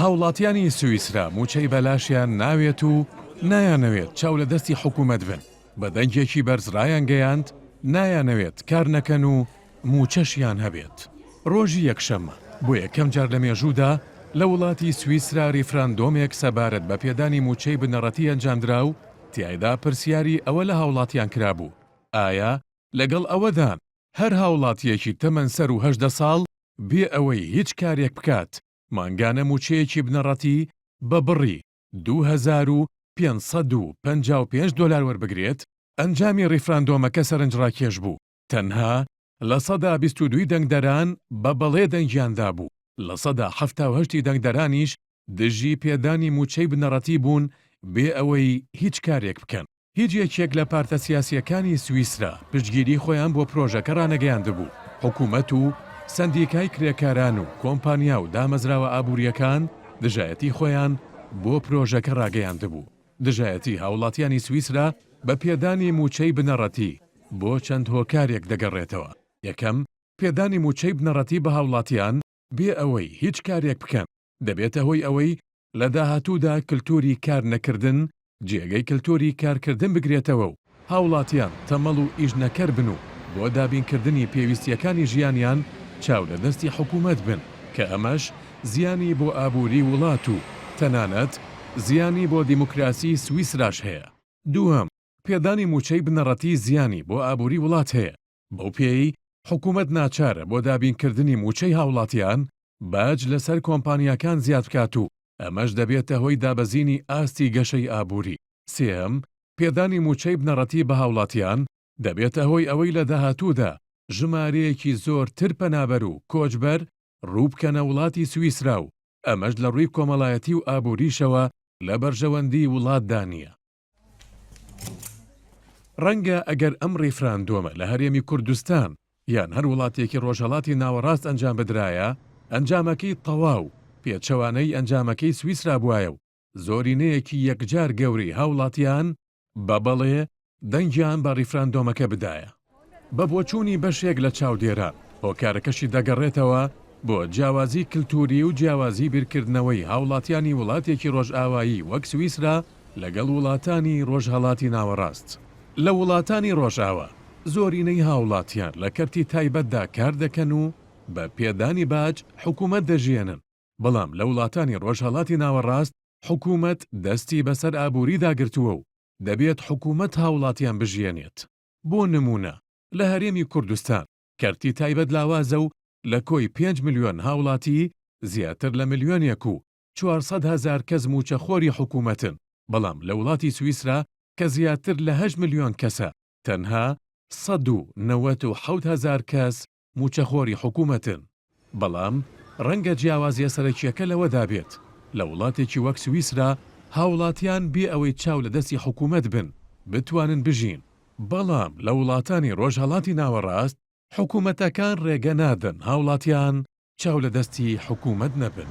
هاوڵاتیانی سویسرا مووچەی بەلاشیان ناوێت و نایانەوێت چاو لە دەستی حکوومەت بن، بە دەنگێکی بەرز ڕایانگەیاند نایانەوێت کار نەکەن و مووچەشیان هەبێت. ڕۆژی یەکشەممە، بۆ یەکەم جار لە مێژوودا لە وڵاتی سویسرا ریفراندۆمێک سەبارەت بە پێدانی مووچەی بنەڕەتی ئەنجامدرا و تیایدا پرسیاری ئەوە لە هاوڵاتیان کرابوو ئایا لەگەڵ ئەوەدان هەر هاوڵاتییەکی تەمەن سەروو 18 ساڵ بێ ئەوەی هیچ کارێک بکات مانگانە مووچەیەکی بنەڕەتی بە بڕی 2555 دۆلار وەربگرێت؟ ئەنجامی ریفراندۆمەکە سەرنجڕاکێش بوو، تەنها 22% ی دەنگدەران بە بەڵێ دەنگیان دابوو، 78% ی دەنگدەرانیش دژی پێدانی مووچەی بنەڕەتی بوون بێ ئەوەی هیچ کارێک بکەن. هیچ یەکێک لە پارتە سیاسییەکانی سویسرا پشتگیری خۆیان بۆ پرۆژەکە ڕانەگەیاندبوو، حکومەت و سەندیکای کرێکاران و کۆمپانیا و دامەزراوە ئابوورییەکان دژایەتی خۆیان بۆ پرۆژەکە ڕاگەیاندبوو. دژایەتی هاوڵاتیانی سویسرا بە پێدانی مووچەی بنەڕەتی بۆ چەند هۆکارێک دەگەڕێتەوە، یەکەم، پێدانی مووچەی بنەڕەتی بە هاوڵاتیان بێ ئەوەی هیچ کارێک بکەن، دەبێتە هۆی ئەوەی لە داهاتوودا کلتوری کار نەکردن جێگەی کلتوری کارکردن بگرێتەوە و هاوڵاتیان تەمەڵ و ئیشنەکەر بن و بۆ دابینکردنی پێویستییەکانی ژیانیان چاو لە دەستی حکومەت بن کە ئەمەش زیانی بۆ ئابووری وڵات و تەنانەت زیانی بۆ دیموکراسی سویسراش هەیە. دووهەم، پێدانی مووچەی بنەڕەتی زیانی بۆ ئابووری وڵات هەیە، بەو پێیەی حکومەت ناچارە بۆ دابینکردنی مووچەی هاوڵاتیان باج لەسەر کۆمپانیاکان زیاد بکات و ئەمەش دەبێتە هۆی دابەزینی ئاستی گەشەی ئابووری. سێهەم، پێدانی مووچەی بنەڕەتی بە هاوڵاتیان دەبێتە هۆی ئەوەی لە داهاتوودا ژمارەیەکی زۆرتر پەنابەر و کۆچبەر ڕوو بکەنە وڵاتی سویسرا و ئەمەش لە ڕووی کۆمەڵایەتی و ئابووریشەوە لە بەرژەوەندیی وڵاتدا نییە. ڕەنگە ئەگەر ئەم ڕیفراندۆمە لە هەرێمی کوردستان یان هەر وڵاتێکی ڕۆژهەڵاتی ناوەڕاست ئەنجام بدرایە، ئەنجامەکەی تەواو پێچەوانەی ئەنجامەکەی سویسرا بوایە و زۆرینەیەکی یەکجار گەورەی هاوڵاتیان بە بەڵێ دەنگیان بە ڕیفراندۆمەکە بدایە. بە بۆچوونی بەشێک لە چاودێران، هۆکارەکەشی دەگەڕێتەوە بۆ جیاوازی کلتووری و جیاوازی بیرکردنەوەی هاوڵاتیانی وڵاتێکی ڕۆژئاوایی وەک سویسرا لەگەڵ وڵاتانی ڕۆژهەڵاتی ناوەڕاست. لە وڵاتانی ڕۆژئاوا زۆرینەی هاوڵاتیان لە کەرتی تایبەتدا کار دەکەن و بە پێدانی باج حکومەت دەژیێنن، بەڵام لە وڵاتانی ڕۆژهەڵاتی ناوەڕاست حکومەت دەستی بەسەر ئابووریدا گرتووە و دەبێت حکومەت هاوڵاتیان بژیێنێت. بۆ نموونە لە هەرێمی کوردستان کەرتی تایبەت لاوازە و لە کۆی پێنج ملیۆن هاوڵاتی زیاتر لە ملیۆنێک و 400 هەزار کەس مووچەخۆری حکوومەتن، بەڵام لە وڵاتی سویسرا کە زیاتر لە هەشت ملیۆن کەسە تەنها 197 هەزار کەس مووچەخۆری حکوومەتن. بەڵام ڕەنگە جیاوازییە سەرەکییەکە لەوەدا بێت، لە وڵاتێکی وەک سویسرا هاوڵاتیان بێ ئەوەی چاو لە دەستی حکوومەت بن، بتوانن بژین، بەڵام لە وڵاتانی ڕۆژهەڵاتی ناوەڕاست حکوومەتەکان ڕێگە نادەن هاوڵاتیان چاو لە دەستی حکوومەت نەبن.